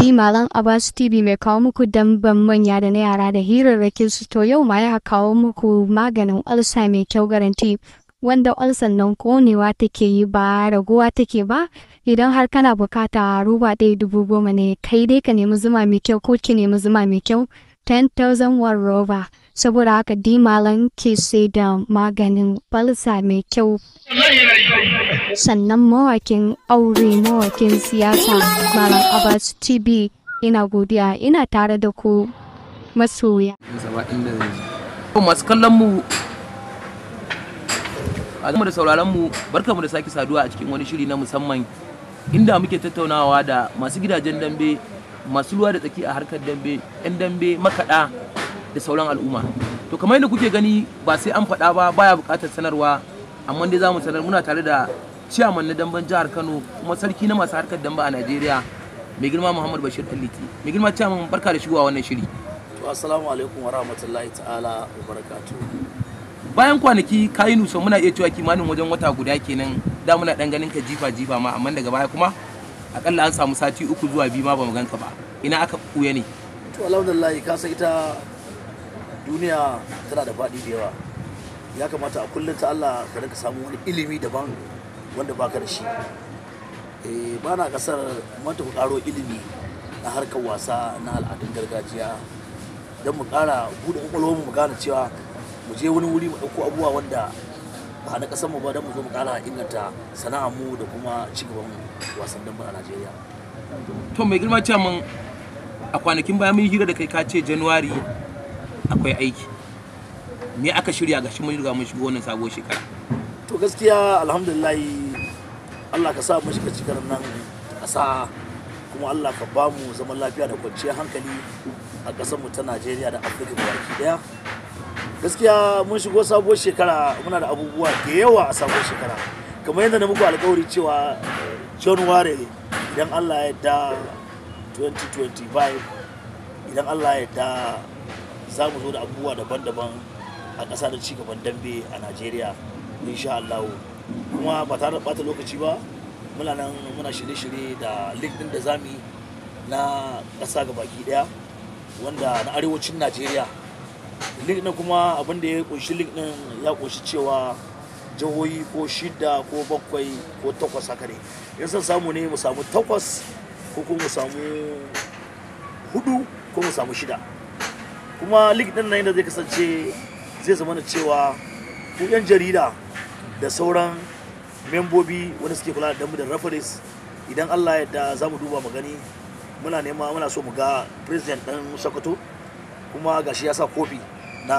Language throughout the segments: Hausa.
Malam Abbas TV mai kawo muku damben manya da na yara da hirarrakin su. To yau ma ya kawo muku maganin ulcer mai kyau garanti, wanda ulcer nan konewa take yi ba raguwa take ba. Idan har kana bukata, roba ɗaya 10,000 ne. Kai dai ka nemi zuma mai kyau ko ki nemi zuma mai kyau, 10,000 one roba. Saboda haka D Malam ke sai da maganin ulcer mai kyau. Sannan mawakin aure, mawakin siyasa, Malam Abbas TV, ina godiya, ina tare da ku masoya. Masu kallon mu mu da sauraron mu, barkamu da sake saduwa a cikin wani shiri na musamman inda muke tattaunawa da masu gidajen dambe, masu ruwa da tsaki a harkar dambe, 'yan dambe, makaɗa da sauran al'umma. To kamar yadda kuke gani, ba sai an faɗa ba, baya buƙatar sanarwa, amma dai za mu sanar, muna tare da ciyaman na damben jihar Kano kuma sarki na masu harkar dambe a Najeriya, mai girma Muhammad Bashir Ɗanliti. Mai girma ciyaman, barka da shigowa wannan shiri. To, assalamu alaikum wa rahmatullahi ta'ala wa barakatuh. Bayan kwanaki kayi nusa, muna iya cewa kimanin wajen wata guda kenan, da muna dan ganin ka jifa jifa ma, amma daga baya kuma akalla an samu sati 3 zuwa 2 ma bamu ganka ba. Ina aka kuya ne? To, alhamdulillah, ka san ita duniya tana da faɗi da yawa. Ya kamata a kullum ta Allah ka rinka samu wani ilimi daban wanda baka da shi. Eh, ba na kasar, mun tafi karo ilimi na harkar wasa na al'adun gargajiya don mu kara buɗe kwakwalwarmu, mu gane cewa mu je wani wuri mu ɗauko abubuwa wanda ba na ƙasar mu ba, don mu zo mu ƙara inganta sana'ar mu da kuma ci gaban wasan dambe a Najeriya. To mai girma ciyaman, a kwanakin baya mun yi hira da kai, ka ce January akwai aiki. Me aka shirya? Gashi mun riga mun shigo wannan sabuwar shekara. To gaskiya, alhamdulillah, Allah ka sa mu shiga cikin nan ƙasa, kuma Allah ka ba mu zaman lafiya da kwanciyar hankali a ƙasar mu ta Najeriya da Afirka baki daya. Gaskiya mun shigo sabuwar shekara, muna da abubuwa da yawa a sabuwar shekara. Kamar yadda na muku alkawari cewa January, idan Allah ya yarda, 2025, idan Allah ya yarda, za mu zo da abubuwa daban-daban a ƙasa da cigaban dambe a Najeriya, insha Allah. Kuma ba tare da ɓata lokaci ba, muna nan muna shirye-shirye da league ɗin da zamu yi na ƙasa baki ɗaya, wanda na arewacin Najeriya. League ɗin kuma, abin da ya kunshi league ɗin ya kunshi cewa jihohi ko shida ko bakwai ko takwas haka ne. In son samu ne mu samu takwas, ko kuma mu samu hudu, ko mu samu shida. Kuma league ɗin nan yadda zai kasance, zai zama na cewa ku 'yan jarida da sauran membobi wanda suke kula da dambe da referees, idan Allah ya yarda, za mu duba mu gani. Muna nema, muna so mu ga president ɗin Sokoto, kuma gashi ya sa kofi na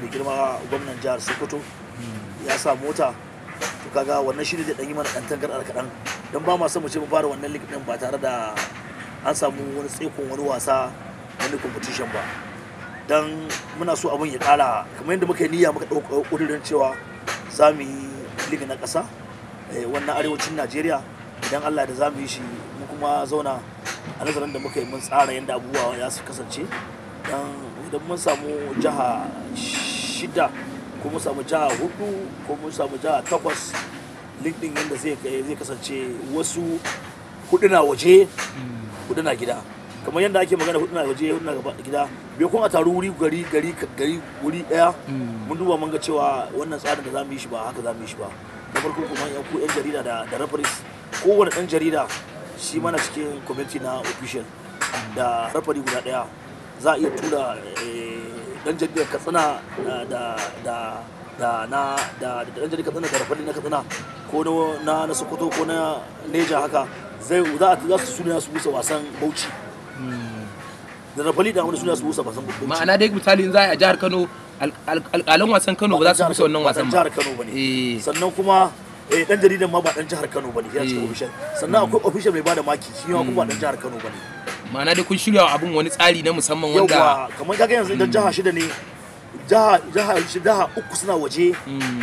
mai girma gwamnan jihar Sokoto, ya sa mota. To kaga wannan shi ne zai ɗan yi mana ɗan tangarɗar kaɗan, don ba ma son mu ce mu fara wannan league ɗin ba tare da an samu wani tsaikon wani wasa, wani competition ba, don muna so abin ya ƙara kamar yadda muka yi niyya, muka ɗauka ƙudurin cewa za mu yi league na ƙasa, wannan arewacin Najeriya. Idan Allah da za mu yi shi, mu kuma zauna a nazarin da muka yi, mun tsara yadda abubuwa ya su kasance, don idan mun samu jiha shida, ko mun samu jiha hudu, ko mun samu jiha takwas, league din yadda zai kasance, wasu hudu na waje, hudu na gida. Kamar yadda ake magana, hudu na waje, hudu na gida, bai kuma a taru wuri gari gari gari wuri daya. Mun duba mun ga cewa wannan tsarin da za mu yi shi ba haka za mu yi shi ba. Na farko kuma, yan ku yan jarida da referees, kowane dan jarida shi mana cikin committee na official da referee guda daya, za a iya tura dan jaridar Katsina da da da na da da dan jaridar Katsina da referee na Katsina, ko na Sokoto, ko na Neja haka, zai za a za su suna su busa wasan Bauchi da referee da wani suna su busa wasan Bauchi. Ma'ana dai, misali, in za a yi a jihar Kano, alƙalan wasan Kano ba za su busa wannan wasan ba ba. Jihar Kano bane. Sannan kuma dan jaridan ma ba dan jihar Kano bane, ya cikin official. Sannan akwai official mai bada maki, shi ma kuma ba dan jihar Kano bane. Ma'ana dai kun shirya wa abin wani tsari na musamman wanda Yawwa, kamar kaga yanzu idan jiha shida ne, jiha uku suna waje,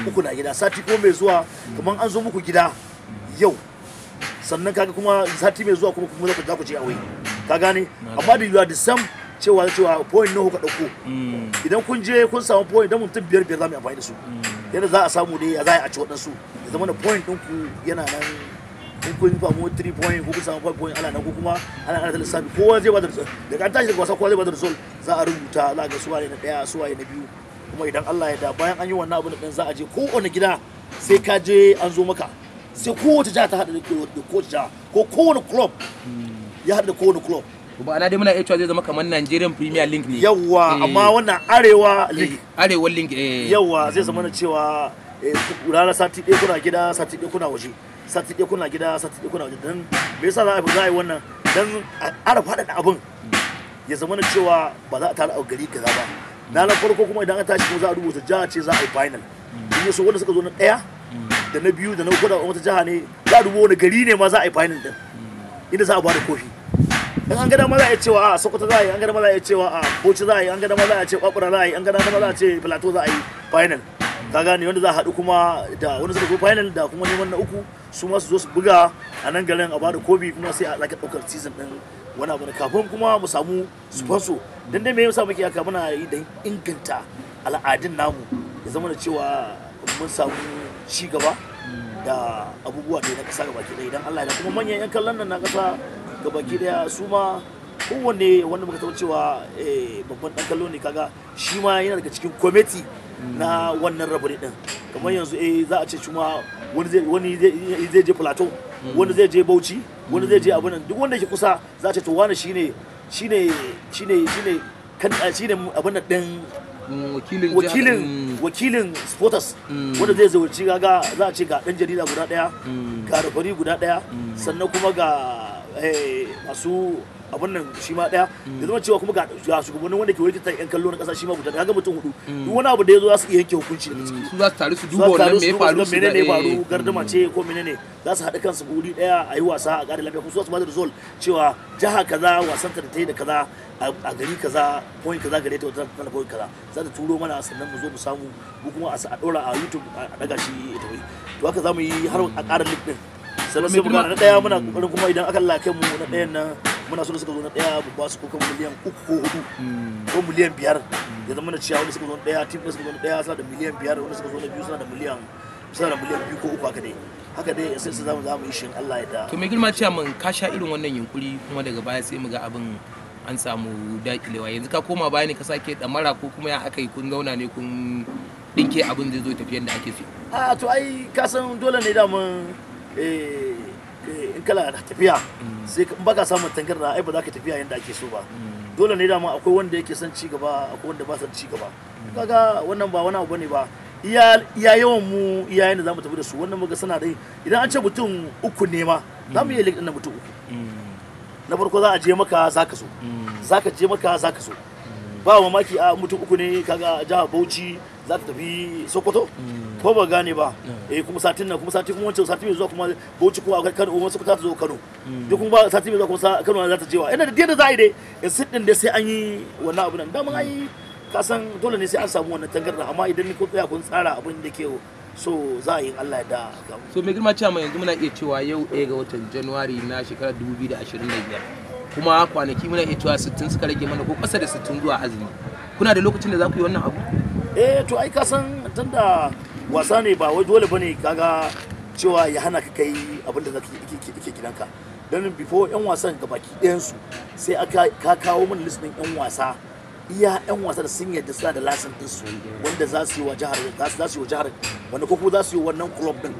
uku na gida. Sati ko mai zuwa, kamar an zo muku gida yau, sannan kaga kuma sati mai zuwa kuma za ku je away, ka gane? Amma da you are the same, cewa point nawa kuka dauko. Idan kun je kun samu point, idan mutum biyar biyar za mu yi amfani da su, yadda za a samu dai ya za a ci waɗansu, ya zama da point ɗinku yana nan. In kun samu 3 point ko kun samu 5 point, ana nan, ko kuma ana ta lissafi, kowa zai bada result. Daga an tashi daga wasa, kowa zai bada result, za a rubuta, za a ga suwaye na daya, suwaye na biyu. Kuma idan Allah ya da, bayan an yi wannan abin din, za a je kowane gida, sai ka je an zo maka, sai kowace jiha ta haɗa da kowace jiha, ko kowane club ya haɗa da kowane club. Ba ana dai muna iya cewa zai zama kamar Nigerian Premier League ne. Yawwa, amma wannan Arewa League. Arewa League, eh. Yawwa, zai zama na cewa ranar sati ɗaya kuna gida, sati ɗaya kuna waje, sati ɗaya kuna gida, sati ɗaya kuna waje. Dan me yasa za a yi wannan? Dan a ƙara faɗaɗa abin, ya zama na cewa ba za a tara a gari kaza ba. Na na farko kuma, idan an tashi kuma, za a rubuta jiha ce za a yi final. In ya so, wanda suka zo na ɗaya da na biyu da na uku da wata jiha ne, za a dubo wani gari ne ma za a yi final din, inda za a bada kofi. In an ga dama za a iya cewa a Sokoto za a yi, an ga dama za a iya cewa a Bauchi za a yi, an ga dama za a ce Kwakura za a yi, an ga dama za a ce Plateau za a yi final. Ka gane, wanda za a haɗu kuma da wanda suka zo final da kuma neman na uku, su ma su zo su buga a nan garin, a bada kofi, kuma sai a sake ɗaukar season ɗin wani abu kafin kuma mu samu sponsor. Dan dai me yasa muke haka? Muna yi don inganta al'adun namu, ya zama da cewa mun samu ci gaba da abubuwa da na ƙasa gabaki ɗaya, idan Allah ya. Kuma manyan 'yan kallon nan na ƙasa gabaki ɗaya, su ma kowanne wanda muka taɓa cewa babban ɗan kallo ne, kaga shi ma yana daga cikin kwamiti na wannan referee ɗin. Kamar yanzu za a ce shi ma wani zai je Plateau, wani zai je Bauchi, wani zai je abin nan. Duk wanda yake kusa, za a ce to wani shine kan shine abin nan ɗin. Wakilin. Wakilin supporters wanda zai zauci. Kaga za a ce ga dan jarida guda daya, ga referee guda daya, sannan kuma ga masu abun nan shi ma daya, da zama cewa kuma ga shugabannin wanda ke wakiltar yan kallo na kasa shi ma guda daya. Kaga mutum hudu, duk wani abu da ya zo za su iya yanke hukunci daga ciki. Su za su taru su duba wannan me ya faru, su menene ya faru, gardama ce ko menene, za su haɗu kansu wuri daya a yi wasa a ƙara lafiya, kuma su za su bada result cewa jiha kaza wasan ta da ta yi da kaza a gari kaza, point kaza gare ta, wata tana point kaza, za ta turo mana, sannan mu zo mu samu mu kuma a ɗora a YouTube, a ɗaga shi ya tafi. To haka za mu yi har a ƙara league din. Sannan sai mu gana na ɗaya, muna ƙoƙarin kuma idan aka lake mu na ɗayan nan, muna so da suka zo na ɗaya mu ba su ko kan miliyan 3 ko 4 ko miliyan 5. Ya zama na cewa wanda suka zo na ɗaya, team da suka zo na ɗaya suna da miliyan 5, wanda suka zo na biyu suna da miliyan 2 ko 3. Haka dai sai su zamu yi shin Allah ya da. To mai girma ciyaman, ka sha irin wannan yunkuri, kuma daga baya sai mu ga abin an samu dakilewa. Yanzu ka koma baya ne ka sake damara, ko kuma ya aka yi, kun zauna ne kun dinke abin zai zo tafiyan da ake so? A to, ai ka san dole ne daman, in kala tafiya sai in baka samun tangarda, ai ba za ka tafiya yadda ake so ba. Dole ne dama akwai wanda yake son ci gaba, akwai wanda ba son ci gaba. Kaga wannan ba wani abu bane ba. Iya iya yawan mu, iya yanda zamu tafi da su, wannan muga suna dai, idan an ce mutum uku ne ma, za mu iya league din mutum uku. Na farko za a je maka, za ka so, za ka je maka, za ka so, ba mamaki a mutum uku ne. Kaga jihar Bauchi za ta tafi Sokoto, ko ba gane ba? Eh, kuma satin nan, kuma sati, kuma wancan sati mai zuwa kuma Bauchi, kuma a Kano, kuma Sokoto za ta zo Kano, duk kuma sati mai zuwa kuma Kano za ta je wa. Ina da yadda za a yi dai in sit din dai sai an yi wannan abu nan. Daman ai ka san dole ne sai an samu wannan tangarda, amma idan kun tsaya kun tsara abin da ke so, za a yi, Allah ya da. So mai girma cewa, yanzu muna iya cewa yau 1 ga watan Januwari na shekarar 2025, kuma kwanaki muna iya cewa 60 suka rage mana ko ƙasa da 60 zuwa azumi. Kuna da lokacin da za ku yi wannan abu? Eh, to ai ka san tunda wasa ne, ba wai dole bane kaga cewa ya hana ka kai abin da zaka yake gidanka. Don before yan wasan gabaki ɗayan su, sai aka ka kawo min list ɗin yan wasa, iya yan wasa da sun yarda suna da license din su, wanda za su yi wa jihar, za su yi wa jihar wanda, ko kuma za su yi wannan club din,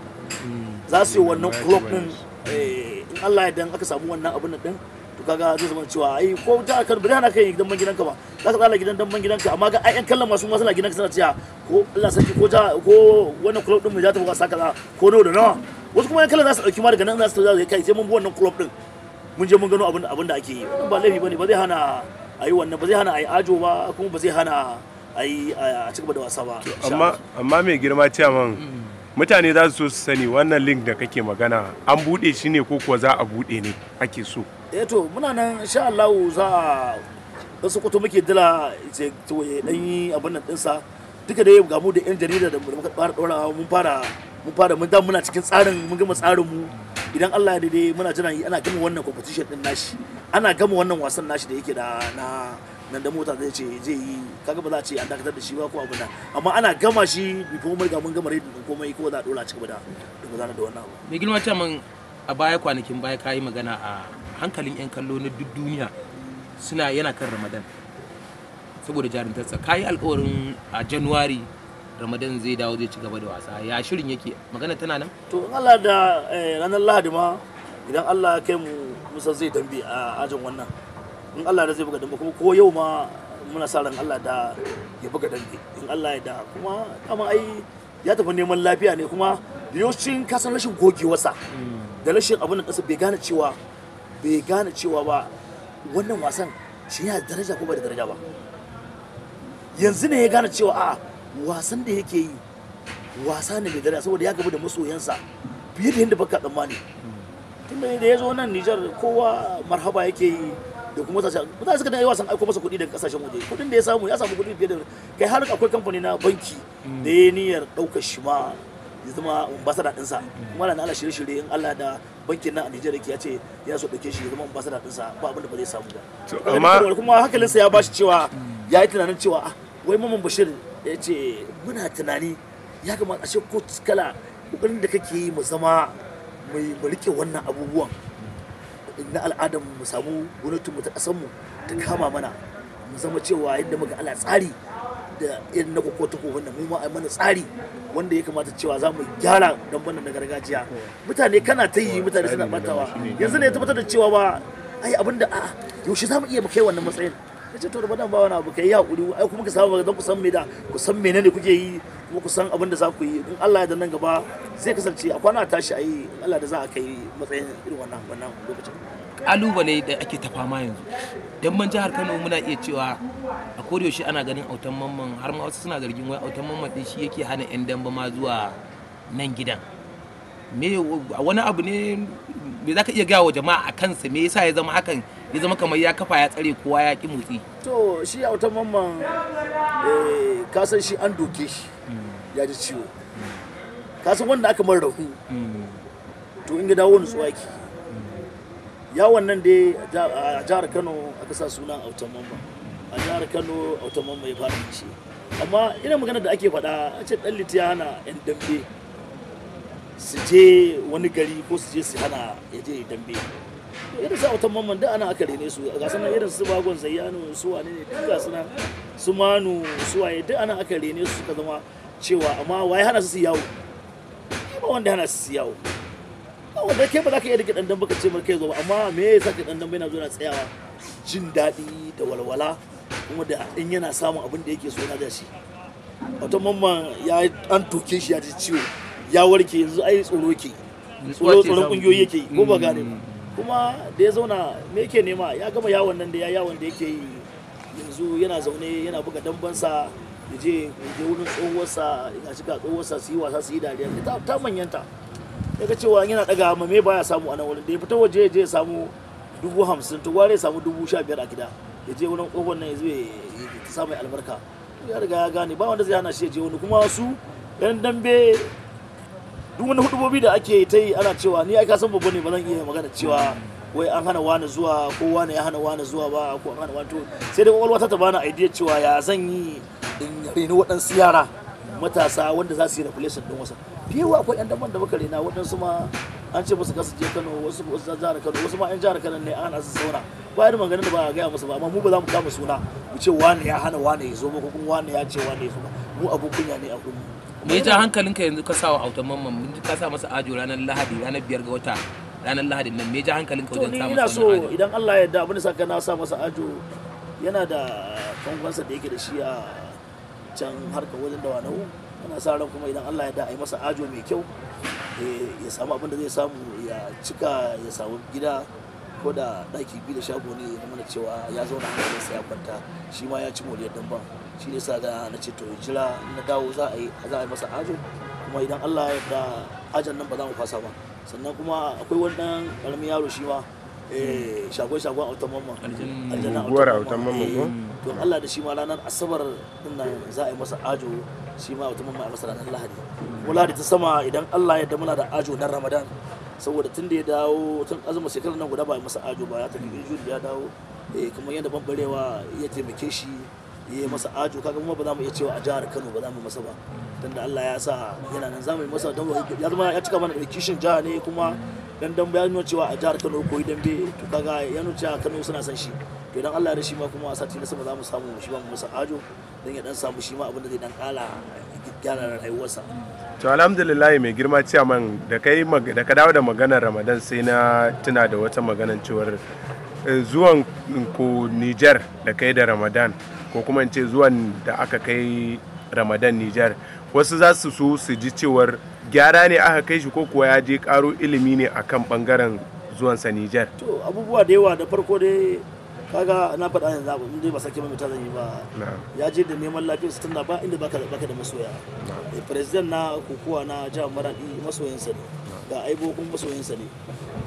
za su yi wannan club din. In Allah ya dan aka samu wannan abin din, to kaga zai zama cewa ai ko jihar Kano bai hana kai gidan gidanka ba, za ka tsala gidan damban gidanka, amma ga ai yan kallon masu suna gidanka suna cewa ko Allah sarki, ko ja ko wannan club din mu za ta buga saka ko nawa da nawa. Wasu kuma yan kallon za su dauki ma daga nan za su kai sai mun bi wannan club din, mun je mun gano abin da ake yi. Wannan ba laifi bane, ba zai hana a yi wannan, ba zai hana a yi ajo ba, kuma ba zai hana a yi a cigaba da wasa ba. Amma mai girma ciyaman, mutane za su so su sani, wannan league da kake magana, an bude shi ne ko kuwa za a bude ne ake so? Eh, to muna nan, insha Allah za a dan Sokoto muke dila to ya dan yi abin nan dinsa duka dai. Ga mu da yan jarida da muka fara dora, mun fara mun da muna cikin tsarin, mun gama tsarin mu. Idan Allah ya daidai, muna jiran ana gama wannan competition din nashi, ana gama wannan wasan nashi da yake da na nan da mota zai ce zai yi, kaga ba za a ce an dakatar da shi ba ko abu nan, amma ana gama shi, before mun riga mun gama ready din komai, ko za a dora ci gaba da gudanar da wannan abu. Mai girma chairman, A baya, kwanakin baya, ka yi magana a hankalin 'yan kallo na duk duniya suna yana kan Ramadan saboda jarumtarsa. Ka yi alkawarin a January Ramadan zai dawo, zai ci gaba da wasa. Ya shirin yake? Magana tana nan? To, in Allah da ranar Lahadi ma, idan Allah ya kai mu, musa zai dambe a ajin wannan. In Allah da zai buga dambe, kuma ko yau ma muna sa ran Allah da ya buga dambe, in Allah ya da. Kuma dama ai ya tafi neman lafiya ne, kuma da yawancin kasan rashin gogewarsa da rashin abin da ƙasa, bai gane cewa ba wannan wasan shi yana da daraja ko ba da daraja ba. Yanzu ne ya gane cewa a'a, wasan da yake yi wasa ne mai daraja, saboda ya gamu da masoyansa fiye da yadda baka tsammani. Tunda da ya zo nan Nijar, kowa marhaba yake yi, da kuma mutane mutane suka yi wasan aiko masa kuɗi daga kasashen waje. Kuɗin da ya samu, ya samu kuɗi fiye da kai, har akwai kamfani na banki da ya niyyar ɗaukar shi ma ya zama ambassador ɗinsa. Kuma na Allah shirye-shirye, in Allah da bankin nan a Nijar yake, ya ce ya so ɗauke shi ya zama ambassador ɗinsa, ba abin da ba zai samu ba. Amma kuma hankalinsa ya bashi cewa ya yi tunanin cewa, ah, wai Mamman Bashir ya ce muna tunani ya kamata a ce ko kala kokarin da kake yi mu zama mai mu rike wannan abubuwan na al'adar mu, samu gwamnatin mu ta kasar mu ta kama mana, mu zama cewa yadda muka ala tsari da irin na koko ta wannan, mu ma a mana tsari wanda ya kamata cewa za mu gyara damban na gargajiya. Mutane kana ta yi, mutane suna batawa. Yanzu ne ya tabbatar da cewa ba ai abinda a yaushe za mu iya mu kai wannan matsayin. Ya ce to, Ramadan, ba wani abu, kai yi hakuri ai kuma ka samu don ku san me da ku san menene kuke yi, kuma ku san abin da za ku yi. In Allah ya da nan gaba zai kasance a kwana tashi a yi, in Allah da za a kai matsayin irin wannan lokacin. Kalubale da ake ta fama yanzu, damban jihar Kano, muna iya cewa a kodayaushe ana ganin Autan Mamman, har ma wasu suna zargin wai Autan Mamman din shi yake hana yan damba ma zuwa nan gidan. Me wani abu ne, me zaka iya gaya wa jama'a a kansa? Me yasa ya zama hakan, ya zama kamar ya kafa ya tsare kowa ya ki motsi? To, shi Autan Mamman, ka san shi an doke shi ya ji ciwo. Ka san wanda aka mara rahu, to in ga dawo nutsuwa yake. Yawon nan dai a jihar Kano aka sa sunan Autan Mamman. A jihar Kano Autan Mamman ya fara ci, amma ina magana da ake faɗa a ce Ɗan Liti ya hana 'yan dambe su je wani gari ko su je su hana ya je dambe. Irin su Autan Mamman duk ana aka rene su, ga sanan irin su Bagon Zayyano, su wane ne, duk ga sunan su Manu, su waye, duk ana aka rene su suka zama cewa. Amma waye hana su su yawo? Ba wanda hana su su yawo. Ba wanda kai ba za ka iya rike dan baka ce mar kai zo ba. Amma me yasa ka dan yana zo na tsayawa jin daɗi da walwala, kuma da in yana samun abin da yake so na da shi? Wato Mamman ya an toke shi ya ji ciwo, ya warke, yanzu ai tsoro ke tsoro, tsoron kungiyoyi yake, ko ba gane ba? Kuma da ya zauna, me yake nema? Ya gama yawon nan da ya yawon da yake yi, yanzu yana zaune yana buga dambansa, ya je wurin tsohuwarsa, ya shiga tsohuwarsa, su yi wasa, su yi dariya. Ta manyanta, ya ga cewa yana daga ma me baya samu a nan wurin da ya fita waje ya je ya samu 50,000, to gware ya samu 15,000 a gida, ya je wurin tsohon nan ya zo ya ta samu albarka. Ya riga ya gane ba wanda zai hana shi ya je wani. Kuma su yan dambe, duk wani hudubobi da ake ta yi ana cewa ni ai ka san babba ne, ba zan iya magana cewa wai an hana wani zuwa ko wani ya hana wani zuwa ba, ko an hana wani. To, sai dai kwakwalwa ta bani idea cewa ya zan yi in reni waɗansu yara matasa wanda za su yi replacement din wasu. Fiye akwai yan damban da muka rena, waɗansu ma an ce musu kasu je Kano, wasu wasu jihar Kano, wasu ma yan jihar Kano ne an su zauna. Ba irin maganganun da ba a gaya musu ba, amma mu ba za mu kama suna mu ce wani ya hana wani ya zo ba, ko kuma wani ya ce wani ya zo ba. Mu abun kunya ne a gurin mu. Me ya ja hankalinka yanzu ka sa wa Autan Mamman? Mun ji ka sa masa ajo ranar Lahadi, ranar 5 ga wata, ranar Lahadin nan. Me ya ja hankalinka To, wajen ni sa ina masa so wannan ajo? Idan Allah ya yarda, abin da saka na sa masa ajo, yana da kangonsa da yake da shi a can harkar wajen Dawanau. Ana sa ran kuma idan Allah ya yarda a yi masa ajo mai kyau, ya samu abin da zai samu ya cika, ya samu gida ko da ɗaki biyu da shago ne, ya zama cewa ya zauna, hankalinsa ya kwanta, shi ma ya ci moriyar damban. Shi ne sa ga na ce to, jira na dawo za a yi masa ajo. Kuma idan Allah ya yarda ajon nan ba za mu fasa ba. Sannan kuma akwai wani ɗan ƙaramin yaro shi ma, shagon shagon Autan Mamman. Aljanna. Guguwar Autan Mamman ko? To, Allah da shi ma ranar Asabar din nan za a yi masa ajo, shi ma Autan Mamman a masa ranar Lahadi. Kuma Lahadi ta sama, idan Allah ya yarda, muna da ajo na Ramadan, saboda tun da ya dawo tun azumin shekarar nan guda ba a yi masa ajo ba. Ya tafi injuri, ya dawo, kamar yadda Bambarewa ya taimake shi ya yi masa ajo, kaga kuma ba za mu iya cewa a jihar Kano ba za mu masa ba. Tunda Allah ya sa yana nan, za mu yi masa, don ya zama ya cika mana da kishin jiha ne. Kuma Dan dambe ya nuna cewa a jihar Kano koyi dambe, to kaga ya nuna cewa Kano suna son shi. To idan Allah ya da shi ma kuma a sati na sama za mu samu shi ma mu masa ajo don ya dan samu shi ma abin da zai dan kala gyara rayuwarsa. To alhamdulillah mai girma ciyaman, da kai da ka dawo da maganar Ramadan sai na tuna da wata maganar cewar zuwan ku Niger da kai da Ramadan, ko kuma in ce zuwan da aka kai Ramadan Niger, wasu za su so su ji cewar gyara ne aka kai shi ko kuwa ya je karo ilimi ne akan bangaren zuwansa Niger. To abubuwa da yawa, da farko dai kaga na faɗa yanzu abu in dai ba sake mai zan yi ba, ya je da neman lafiyar su tunda ba inda baka da masoya. President na kokowa na jihar Maradi masoyansa ne, ga Aibo kuma masoyansa ne.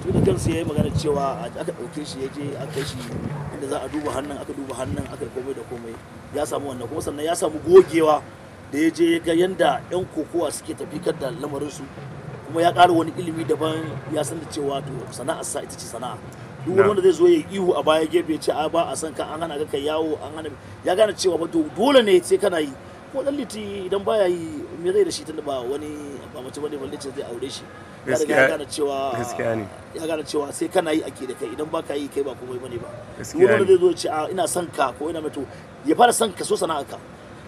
To da kansu yayi magana cewa aka ɗauke shi ya je aka kai shi inda za a duba hannun, aka duba hannun, aka komai da komai, ya samu wannan. Kuma sannan ya samu gogewa da ya je ga yanda yan kokowa suke tafikar da lamarinsu, kuma ya ƙara wani ilimi daban, ya san da cewa to sana'ar sa ita ce sana'a. Duk wani wanda zai zo ya ihu a baya gefe ce a ba a san ka, an hana ka kai yawo, an hana, ya gane cewa ba to dole ne sai kana yi. Ko Dan Liti idan baya yi me zai da shi, tunda ba wani ba mace bane balle ce zai aure shi. Ya riga ya gane cewa ya gane cewa sai kana yi ake da kai, idan baka yi kai ba komai bane ba. Duk wani wanda zai zo ya ce a ina son ka ko ina mai, to ya fara son ka so sana'a ka.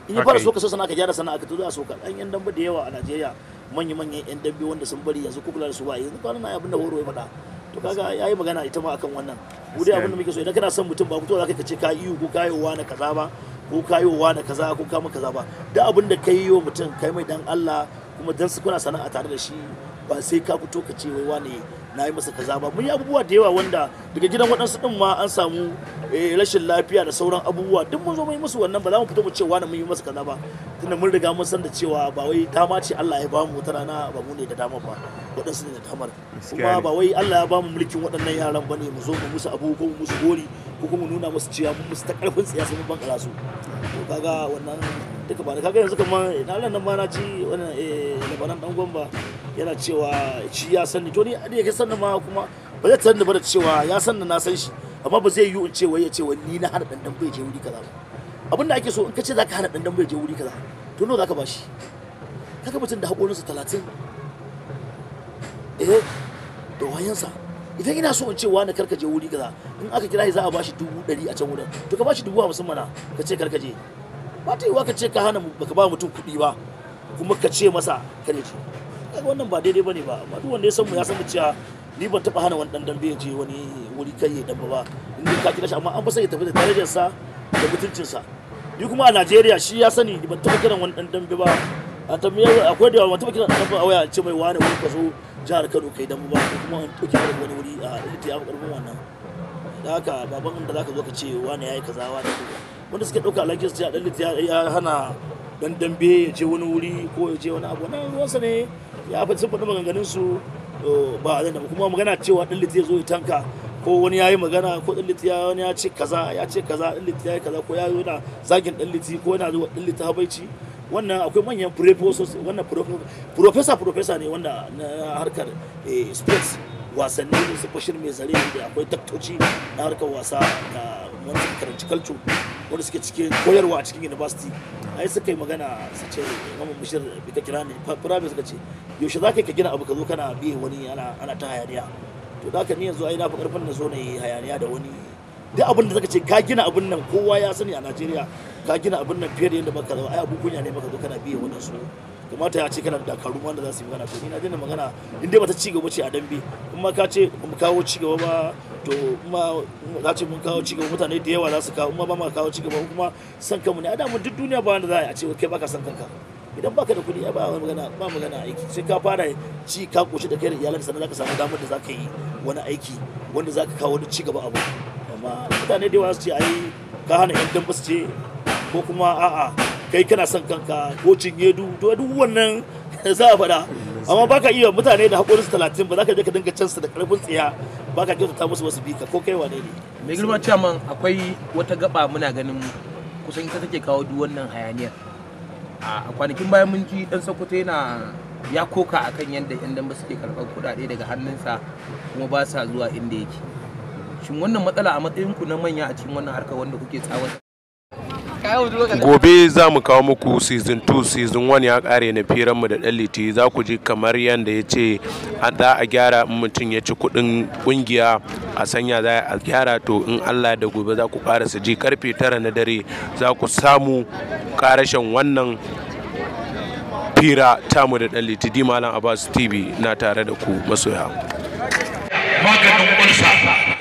In ya fara so ka so sana'a ka, gyara sana'a ka, to za a so ka. An yan dambe da yawa a Najeriya, manya-manyan yan dambe wanda sun bari yanzu ko kula da su ba yanzu kwanan nan abin da horo ya faɗa. To kaga yayi magana ita ma akan wannan. Mu dai abin da muke so, idan kana son mutum ba mutuwa zaka kace ka iyo ko kayowa na kaza ba, ko kayowa na kaza ko ka kaza ba. Duk abin da kai yi wa mutum kai mai dan Allah, kuma dan su kuna sana'a tare da shi, ba sai ka fito ka ce wai wane na yi masa kaza ba. Mun yi abubuwa da yawa wanda daga gidan waɗansu ɗin ma an samu rashin lafiya da sauran abubuwa, duk mun zo mun yi musu wannan, ba za mu fito mu ce wane mun yi masa kaza ba, tunda mun riga mun san da cewa ba wai dama ce Allah ya bamu wata rana, ba mu ne da dama ba, waɗansu ne da damar. Kuma ba wai Allah ya bamu mulkin waɗannan yaran bane mu zo mu musu abu ko mu musu gori ko kuma mu nuna musu cewa mun musu ta ƙarfin tsiya sai mun bankara su. To kaga wannan duka ba kaga yanzu kamar na nan ma na ci wannan labaran dan gwamba yana cewa shi ya sani. To ni da yake sanni ma kuma ba zai sanni ba da cewa ya sanni na san shi, amma ba zai yiwu in ce wai ya ce wai ni na hana dan dambe je wuri kaza ba. Abin da ake so in ka ce zaka hana dan dambe je wuri kaza, to nawa zaka bashi? Kaga mutum da hakorinsa 30 da wayansa. Idan ina so in ce wani karka je wuri kaza, in aka kira shi za a bashi 100,000 a can wurin, to ka bashi 50,000 mana ka ce karka je. Ba ta yiwuwa ka ce ka hana baka ba mutum kuɗi ba kuma ka ce masa kare je. Kaga wannan ba daidai bane ba. Amma duk wanda ya san mu ya san cewa ni ban taba hana wani dan dambe ya je wani wuri kai ya dambe ba in ka kira shi, amma an fa sai ya tafi da darajarsa da mutuncinsa. Ni kuma a Najeriya shi ya sani ban taba kiran wani dan dambe ba. A tambaye akwai da yawa ban taba kiran dan dambe a waya ce mai wani wuri ka zo jihar Kano kai dambe ba, ko kuma an dauke ka wani wuri a ita ya fi karfin wannan. Da haka baban da zaka zo ka ce wani yayi kaza wani kaza, wanda suke dauka alhakin su ce a Dan Liti ya hana dan dambe ya je wani wuri ko ya je wani abu, wannan ruwansa ne, ya fi sun faɗi maganganun su ba zan da kuma magana cewa Dan Liti ya zo ya tanka ko wani yayi magana ko Dan Liti ya wani ya ce kaza ya ce kaza Dan Liti yayi kaza ko ya zo yana zagin Dan Liti ko yana zuwa Dan Liti habaici. Wannan akwai manyan professors, wannan professor ne wanda na harkar sports wasanni su Bashir Mai Zare, da akwai daktoci na harkar wasa da wanda suka karanci culture wanda suke cikin koyarwa a cikin university. Ai suka yi magana su ce Mamman Bashir bika kira ne private, suka ce yaushe za ka gina abu ka zo kana biye wani ana ta hayaniya. To da haka ni yanzu ai na fi karfin na zo na yi hayaniya da wani. Duk abin da zaka ce ka gina abin nan kowa ya sani a Najeriya ka gina abin nan fiye da yadda baka zo, ai abun kunya ne baka zo kana biye wannan su. Kamata ya ce kana da dakaru wanda za su yi magana. To ni na daina magana in dai bata ci gaba ce a dambe, in ma ka ce mu kawo ci gaba ba, to ma za ce mun kawo ci gaba mutane da yawa za su kawo, in ma ba ma kawo ci gaba kuma san kanmu ne. A da mun duk duniya ba wanda za a ce kai baka san kanka. Idan baka da kuɗi ba magana, ba magana aiki, sai ka fara ci ka koshi da kai da iyalanka sannan zaka samu damar da zaka yi wani aiki wanda zaka kawo wani ci gaba abu. Amma mutane da yawa su ce ai ka hana yan dambe su ce, ko kuma a'a kai kana son kanka ko cinye du, to duk wannan za a faɗa. Amma baka iya mutane da haƙorinsu 30 ba za ka je ka dinga cansa da ƙarfin tsiya baka kyautata musu wasu bika ko kai wane ne. Mai girma ciyaman, akwai wata gaba muna ganin kusan ita take kawo duk wannan hayaniyar. A kwanakin bayan mun ji dan Sokoto yana ya koka akan yadda yan dambe suke karɓar kuɗaɗe daga hannunsa kuma ba sa zuwa inda yake. Shin wannan matsala a matsayin ku na manya a cikin wannan harkar wanda kuke tsawata Gobe za mu kawo muku season 2, season 1 ya kare na firanmu da ɗan Liti. Za ku ji kamar yadda ya ce za a gyara in mutum ya ci kuɗin ƙungiya, a sanya za a gyara. To, in Allah da gobe za ku ƙarasa ji, karfe 9 na dare za ku samu ƙarashin wannan fira tamu da ɗan Liti. Di Malam Abbas TV na tare da ku masoya. Maganin ulsa.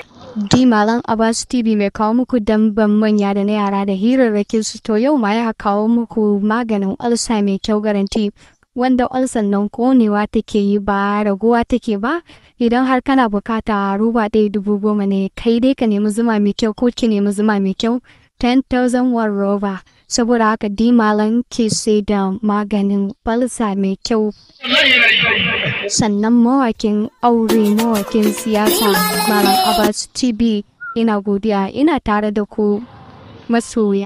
Di Malam Abbas TV mai kawo muku damben manya da na yara da hirarrakin su, to yau ma ya kawo muku maganin ulcer mai kyau garanti, wanda ulcer nan konewa take yi ba raguwa take ba. Idan har kana bukata, roba ɗaya 10,000 ne. Kai dai ka nemi zuma mai kyau ko ki nemi zuma mai kyau, 10,000 one roba. Saboda haka Di Malam ke sai da maganin ulcer mai kyau. Sannan mawakin aure, mawakin siyasa, Malam Abbas TV, ina godiya, ina tare da ku masoya.